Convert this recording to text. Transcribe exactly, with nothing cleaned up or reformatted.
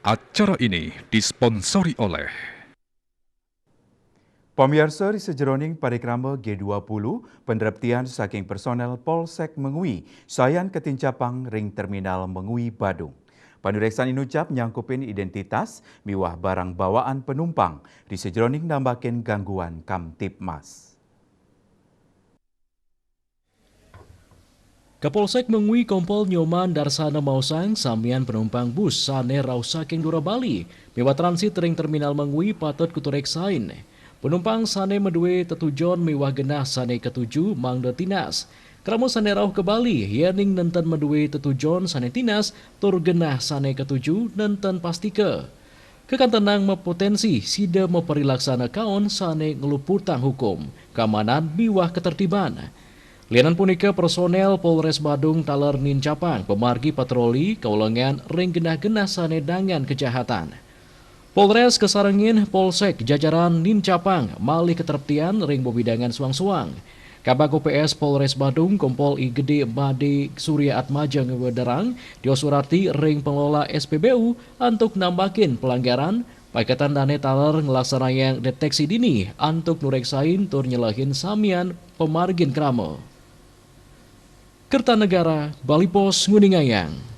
Acara ini disponsori oleh Pamiarsa, ri sajeroning parikrama G dua puluh, panreptian saking personel Polsek Mengwi sayan katincapang ring Terminal Mengwi Badung. Panureksan inucap nyangkupin identitas miwah barang bawaan panumpang ri sajeroning nambakin gangguan Kamtibmas. Kapolsek Mengwi Kompol Nyoman Darsana maosang samian panumpang bus sane rauh saking lurah Bali miwah transit ring Terminal Mengwi patut katureksain. Panumpang sane madue tetujon miwah genah sane katuju mangda tinas. Krama sane rauh ka Bali yening nenten madue tetujon sane tinas tur genah sane katuju nenten pastika. Kakantenang mapotensi sida maparilaksana kaon sane ngluputang hukum, kaamanan miwah katertiban. Lianan punika, personel Polres Badung taler nincapang pamargi patroli kaulengan ring genah-genah sane dangan kejahatan. Polres kasarengin Polsek jajaran nincapang malih katertiban ring wewidangan suang-suang. Kabag O P S Polres Badung Kompol I Gede Made Surya Atmaja ngwedarang, dio surati ring pengelola S P B U antuk nambakin pelanggaran, paiketan dane taler nglaksanayang deteksi dini antuk nureksain tur nyelehin samian pamargin krama. Kertanegara, Bali Post nguningayang.